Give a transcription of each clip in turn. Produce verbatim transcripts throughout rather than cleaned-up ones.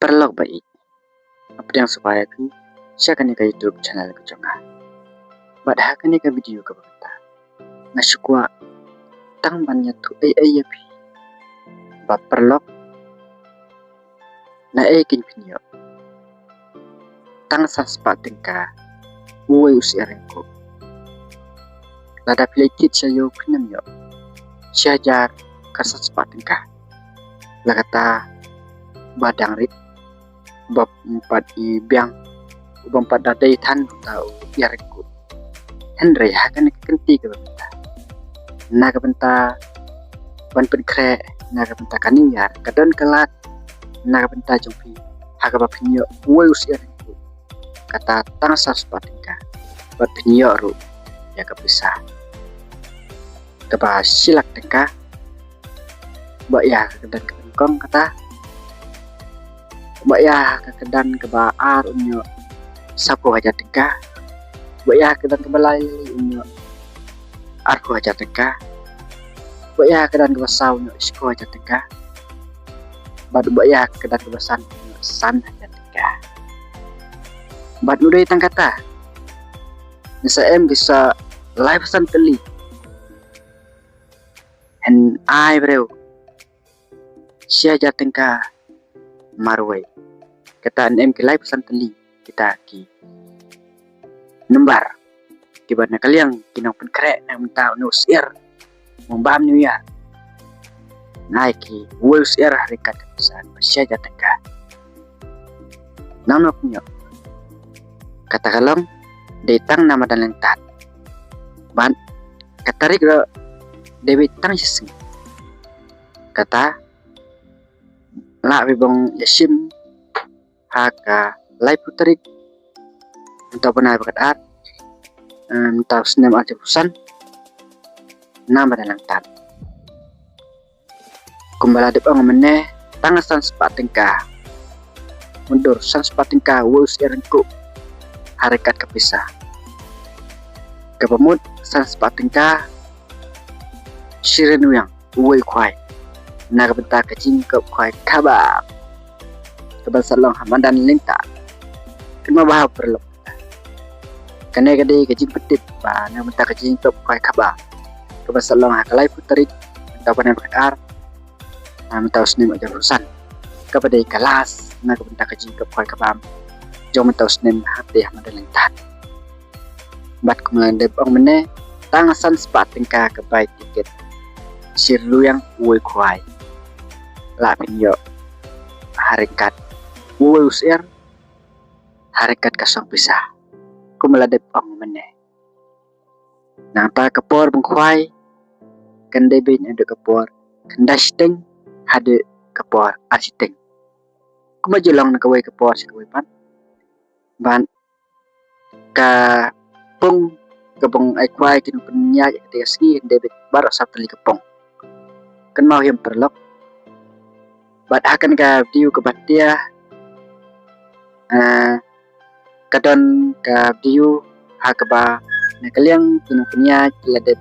Paralok ba ïeit, nga pdiang sngewbha ïa phi sha kane ka YouTube channel ka jong nga. Bad ha kane ka video kaba mynta nga shu kwah tang ban ïathuh ei ei ïa phi ba paralok, naei kein phin ïoh tang san spah tyngka uwei u syiar ryngkuh. Lada phi leit thied sha ïew phin ym ïoh shi hajar khat san spah tyngka. La kata ba dang rit, ba ym pat i biang, ba ym pat da dei than uta u syiar ryngkuh. Hynrei ha kane ka kynti kaba mynta, na ka bynta ban pynkhreh, na ka bynta ka ning ïar, ka don ka lad na ka bynta jong phi ha kaba phin ïoh uwei u syiar ryngkuh, kata tang san spah tyngka, bad phin ïoh ruh ïa ka pisa kaba shi lak tyngka. Ba ïa ka kyrdan ka nyngkong kata, ba ïa ka kyrdan kaba ar un ïoh saphew hajar tyngka. Ba ïa ka kyrdan kaba lai un ïoh arphew hajar tyngka. Ba ïa ka kyrdan kaba saw un ïoh shiphew hajar tyngka. Bad ba ïa ka kyrdan kaba san un ïoh san hajar tyngka. Bad u dei tang kata, ngi sa em ki sa laiphew san tylli. Hynrei ai briew shi hajar tyngka marwei. Kata yn em ki laiphew san tylli kita ki number kiba na ka liang ki nongpynkhreh na ka bynta une u syiar, u bam New Year. Nai ki uwei u syiar ha ryngkat ka pisa kaba shi hajar tyngka. Nang nop nyo. Kata ka long dei tang na madan lyngkot. Bad ka tarik ruh dei beit tang shi sngi. Kata lah phi bong ïa shim ha ka laiphew tarik mynta u bnai ba khatar, eh, mynta u snem arphew san, na madan lyngkot. Kumba la dep ong mynne, tang san spah tyngka. Myndur san spah tyngka uwei u syiar ryngkuh ha ryngkat ka pisa. Kaba mut san spah tyngka shi rynwiang uwei u khwai na ka bynta ka jingkop khwai kaba, kaba sa long ha madan lyngkot. Kynmaw bha paralok, kane ka dei ka jingpyntip ba na ka bynta ka jingkop khwai kaba, kaba sa long ha ka laiphew tarik mynta u bnai ba khatar, na mynta u snem arphew san. Kaba dei ka last na ka bynta ka jingkop khwai kaba jong mynta u snem hangtei ha madan lyngkot. Bad kumba la dep ong mynne, tang san spah tyngka ka bai tiket shi rynwiang uwei u khwai. Lah phin ïoh ha ryngkat uwei u syiar ha ryngkat ka song pisa. Kumba la dep ong mynne, nangta ka por ban khwai kan dei beit naduh ka por khyndai shiteng haduh ka por ar shiteng. Kumba ju long na kawei ka por sha kawei pat. Bad ka pung kaba ai khwai ki nongpynïaid ha kata ka sngi kan dei beit baroh saw tylli ka pung. Kynmaw hi em paralok. Bad ha kane ka video kaba hyntia, ah, ka don ka video ha kaba na ka liang ki nongpynïaid ki la dep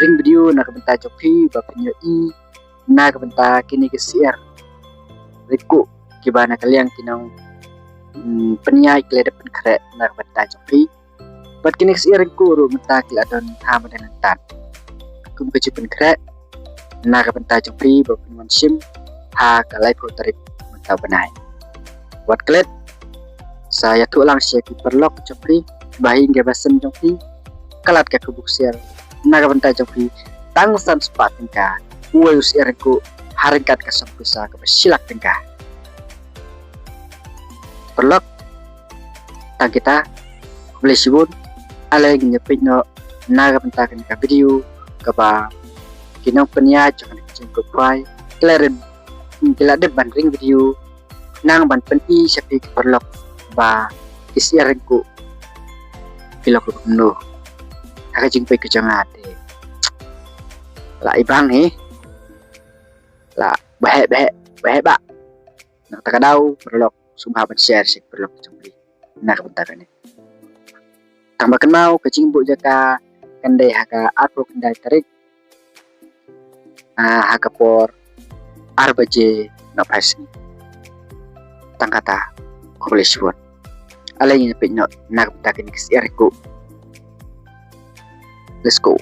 ring video na ka bynta jong phi ba phin ïohi na ka bynta kine ki syiar ryngkuh kiba na ka liang ki nong, mm, pynïaid ki la dep pynkhreh na ka bynta jong phi. Bad kine ki syiar ryngkuh ruh mynta ki la don ha madan lyngkot kum ka jingpynkhreh na ka bynta jong phi ba phin wan shim ha ka laiphew tarik mynta u bnai. Wat klet, sa ïathuh lang sha ki paralok jong phi ba hi ka ba seng jong phi, ka lad ka kyrdan syiar na ka bynta jong phi, tang san spah tyngka uwei u syiar ryngkuh ha ryngkat ka song pisa kaba shi lak tyngka. Paralok, tang kita, khublei shibun. Ale ngin ïa peit noh na ka bynta kane ka video kaba ki nongpynïaid jong kane ka jingkop khwai ki la dep, ki la dep ban ring video nang ban pyni sha phi ki paralok ba ki syiar ryngkuh ki long kumno. Ha ka jingpeit ka jong nga te la i bang hi, la baheh baheh baheh bah. Na kata ka daw paralok sngewbha ban share sha ki paralok jong phi na ka bynta kane. Tang ba kynmaw ka jingbuh jaka kan dei ha ka arphew khyndai tarik, ah, ha ka por ar baje na phai sngi. Tang kata, khublei shibun. Ale ngin peit noh na ka bynta kine ki syiar haikuh. Let's go.